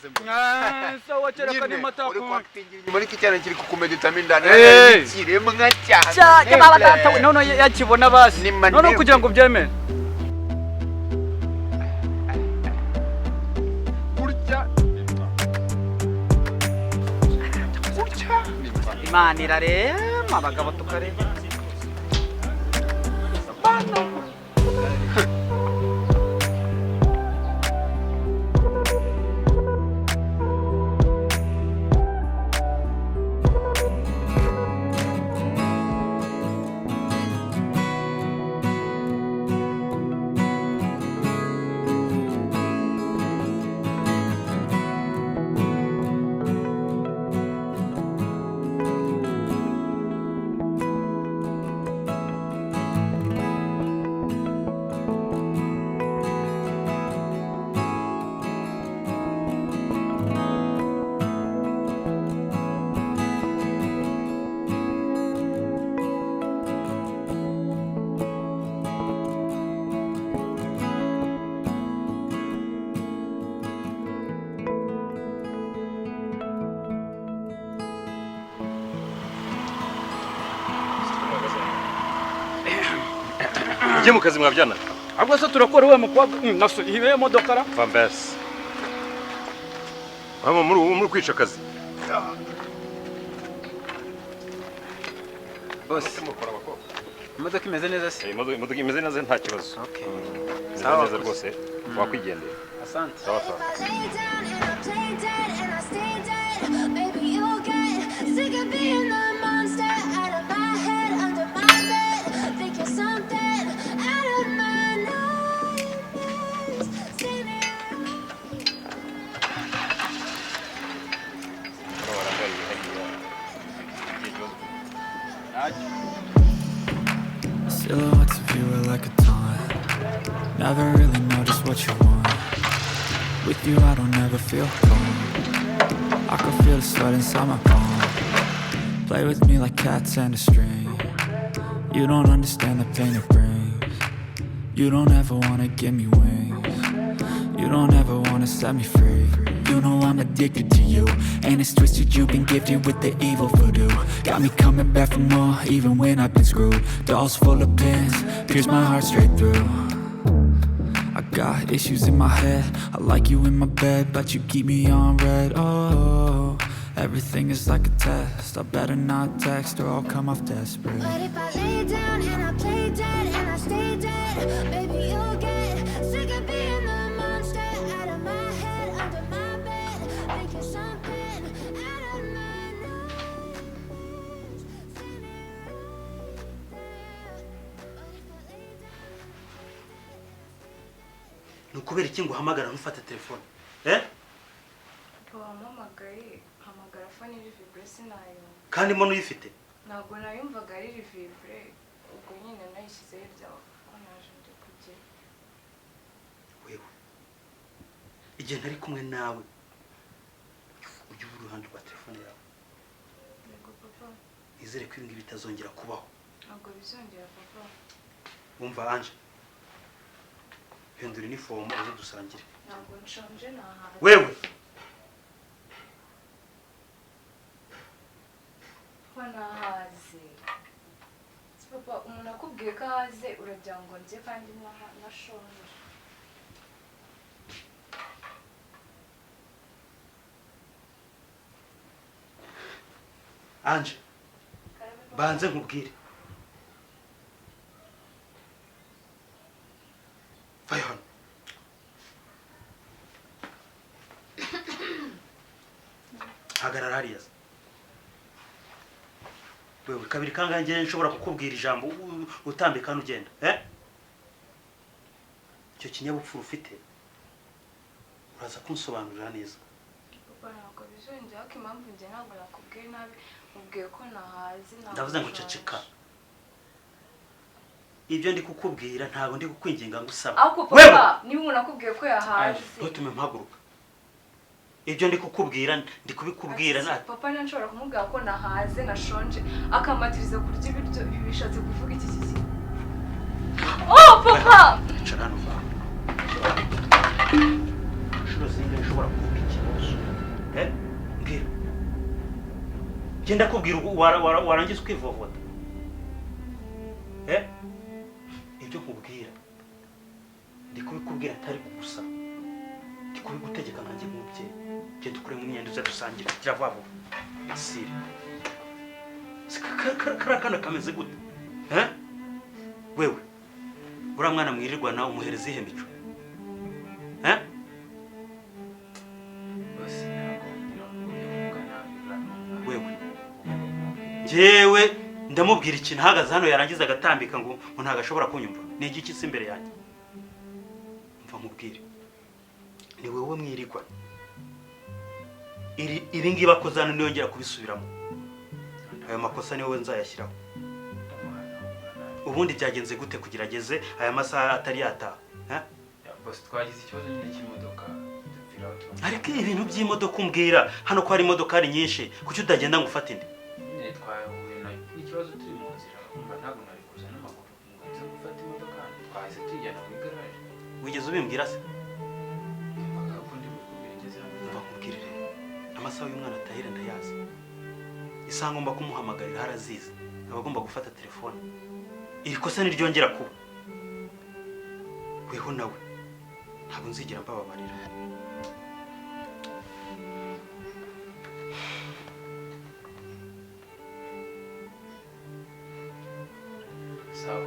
Se mbona. Ah, sawa, kereka Nyine, nimata. uri kwactingira inyuma, ariko icyana kiri kukumeditamo indani. Eh. Ikiremwa cyane. Cya baba data we, none yakibona basi. Ni manevre. None kugira ngo ubyemere. Gutya, gutya. Imana irarema abagabo tukareba. Ujye mu kazi mwabyana. Ahubwo se turakora uwe mukobwa naso ibe modoka ra? Va mbese. Mama, muri kwica akazi. Bose, imodoka imeze neza se? Imodoka imeze neza, nta kibazo. Okay. Imeze Sawa, neza koze. rwose, wakwigendera. Asante. Sawa sawa. If I lay down and I play dead and I stay dead, maybe you'll get sick of being the monster out of my head, under my bed. Think you're something out of my nightmares. See me. Hano barangariye hariya. Ikihe kibazo? Silhouettes of you are like a taunt. Never really know just what you want. With you, I don't ever feel calm. I can feel the sweat inside my palm. Play with me like cats and a string. You don't understand the pain it brings. You don't ever wanna give me wings. You don't ever wanna set me free. You know I'm addicted to you, and it's twisted, you've been gifted with the evil voodoo. Got me coming back for more, even when I've been screwed. Dolls full of pins, pierce my heart straight through. I got issues in my head. I like you in my bed, but you keep me on read. Oh, everything is like a test. I better not text or I'll come off desperate. But if I lay down and I play dead and I stay dead, maybe you'll get sick of being the monster out of my head, under my bed. Think you're something out of my nightmares. See me right there. But if I lay down Ni ukubera iki nguhamagara ntufate telefone, eh? Papa, wampamagaye, hamagara phone iri vibre, sinayumva. Kandi mbona uyifite. Ntabwo nayumvaga ari vibre, ubwo nyine nayishyize hirya ko naje ndi kugira. Wewe, igihe ntari kumwe nawe, ujye uba uruhande rwa telefone yawe. Yego papa. Nizere ko ibi ngibi bitazongera kubaho. Ntabwo bizongera papa. Wumva Anje, hindura inifomu uze dusangire. Ntabwo nshonje, nahaze. Wewe! Papa, nahaze. Si papa, umuntu akubwiye ko ahaze uragira ngo njye kandi nashonje? Anje. Karame papa. Banze nkubwire, vayo hano. Hagarara hariya se. Wewe, kabiri kangahe njye nshobora kukubwira ijambo utambika hano ugenda, eh? Icyo kinyabupfura ufite uraza kunsobanurira neza. Papa, ntabwo bizongera, ariko impamvu njye ntabwo nakubwiye nabi, mubwiye ko nahaze, ntabwo Ndavuze ngo nshonje. ceceka. Ibyo ndi kukubwira, ntabwo ndi kukwinginga ngo usaba. Ariko Wewe! papa, niba umuntu akubwiye ko yahaze. Ntutume mpaguruka. Ibyo ndi kukubwira, ndi kubikubwira na Papa, niba nshobora kumubwira ko nahaze, nashonje, akamatiriza kurya ibiryo, ibi bishatse kuvuga iki? Oh papa! Icara hano. Inshuro zingahe ushobora kuvuga ikibazo? Mbwira. Genda kubwira warangiza ukivovota. Ibyo nkubwira ndi kubikubwira atari kugusa, ndi kubigutegeka nkanjye nk'umubyeyi. Genda ukuremo imyenda uze dusangire. Gira vuba vuba. Sire. Kariya kana kameze gute? Wewe uriya mwana mwirirwana umuhereza iyihe mico? Wewe njyewe ndamubwira ikintu ahagaze hano yarangiza agatambika ngo ntabwo ashobora kunyumva. Ni igiki se imbere yanjye? Mva nkubwire, ni wowe mwirirwana. Ibi ngibi akoze hano niyongera kubisubiramo, ayo makosa ni wowe nzayashyiraho. Ubundi byagenze gute kugira ageze aya masaha atari yataha? Boss, twagize ikibazo nyine cy'imodoka dupfiraho. Ariko ibintu by'imodoka umbwira hano ko hari imodokari nyinshi, kuki utagenda ngo ufate indi? Nyine twahuye n'ikibazo turi mu nzira, umva ntabwo nari kuza n'amaguru ngo nze gufata imodoka, twahise tuyijyana mu igaraje. Wigeze ubimbwira se? Numvaga ko ndi bukubwire ngeze hano. Mva nkubwire rero, amasaha y'umwana atahira ndayazi. Isaha ngomba kumuhamagarira harazizi, aba agomba gufata telefone. Iri kosa niryongera kuba, weho nawe ntabwo nzigera mbababarira. Sawa.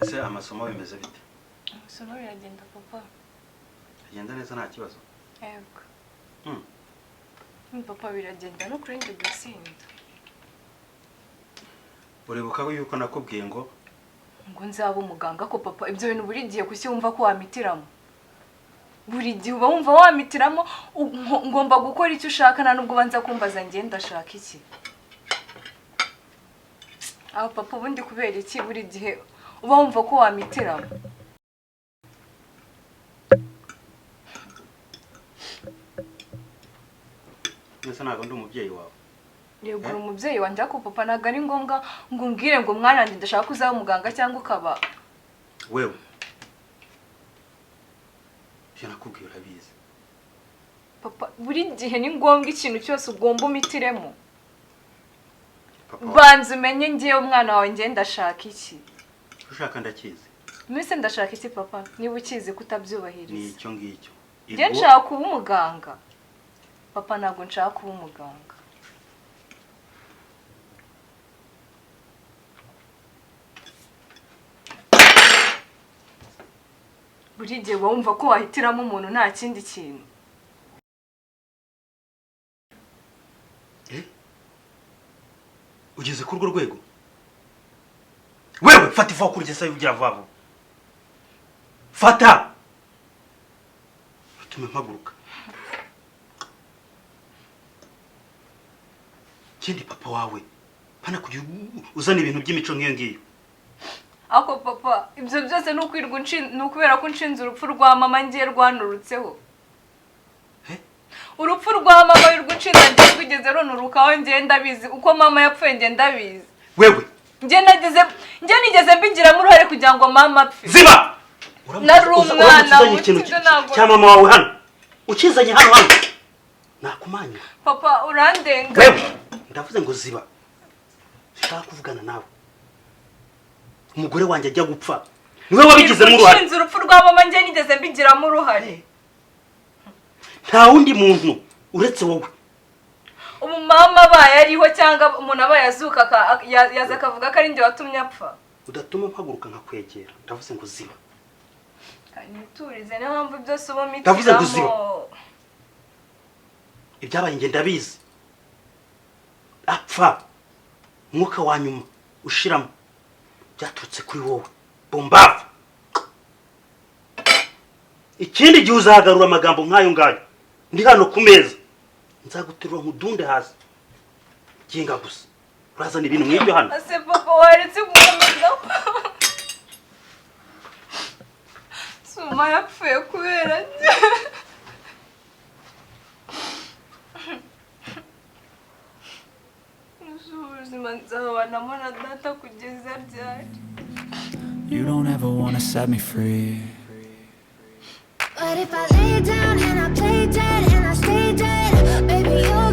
Ese amasomo bimeze bite? Amasomo biragenda papa. Agenda neza nta kibazo? Yego. Papa biragenda no kuri njye gutsinda. Uribuka yuko nakubwiye ngo nzaba umuganga ko papa ibyo bintu buri gihe kuki wumva ko wamitiramo? Buri gihe uba wumva wamitiramo, ngomba gukora icyo ushaka nta nubwo ubanza kumbaza njye ndashaka iki. Aho papa ubundi kubera iki buri gihe uba wumva ko wamitiramo? Mbese ntabwo ndi umubyeyi wawe? Yego uri umubyeyi wanjye, ariko papa ntabwo ari ngombwa ngo umbwire ngo mwana wanjye ndashaka ko uzaba umuganga cyangwa ukaba. Wewe ibyo nakubwiye urabizi. Papa buri gihe ni ngombwa ikintu cyose ugomba umitiremo. Banza umenye ngiye umwana wawe njye ndashaka iki. Ushaka ndakizi. Mbese ndashaka iki papa? Niba ukizi kutabyubahiriza. Ni icyo ngicyo. Njye nshaka kuba umuganga. Papa ntabwo nshaka kuba umuganga. Buri gihe wumva ko wahitiramo umuntu nta kindi kintu. Ugeze kuri urwo rwego? Wewe fata ifu kurya ugira vuba vuba. Fata! Utume mpaguruka. Kindi papa wawe pana kugira uzana ibintu by'imico nk'iyo ngiyo. Ako papa ibyo byose nukwirwa nukubera ko nshinze urupfu rwa mama ngiye rwanurutseho. Urupfu rwa mama rw'inshinze ngiye rwigeze runurukaho ngiye ndabizi uko mama yapfuye ngiye ndabizi. Wewe ngiye nagize ngiye nigeze mbigiramo uruhare kugira ngo mama apfe. Ziba! Nari umwana muto cya mama wawe hano. Ukizanye hano hano. Nakumanya. Papa urandenga. Wewe ndavuze ngo ziba. Sinshaka kuvugana nawe. Umugore wanjye ajya gupfa. Niwe wabigizemo uruhare. Nshinze urupfu rwa mama ngiye nigeze mbigiramo uruhare. Nta wundi muntu uretse wowe. Ubu mama abaye ariho cyangwa umuntu abaye azuka yaza akavuga ko ari njye watumye apfa. Udatuma mpaguruka nkakwegera. Ndavuze ngo ziba. Niturize niyo mpamvu byose uba umitiramo. Ndavuze ngo ziba. Ibyabaye njye ndabizi. Gupfa umwuka wa nyuma ushiramo byaturutse kuri wowe, bombavu. Ikindi gihe uzagarura amagambo nk'ayo ngayo ndi hano ku meza, nzaguterura nkudunde hasi. Ginga gusa urazana ibintu nk'ibyo hano. Ase papa, waretse gukomeza? Suma yapfuye kubera njye. Ese ubuzima nzabanamo na data kugeza ryari? You don't ever wanna set me free. But if I lay down and I play dead and I stay dead, baby, you'll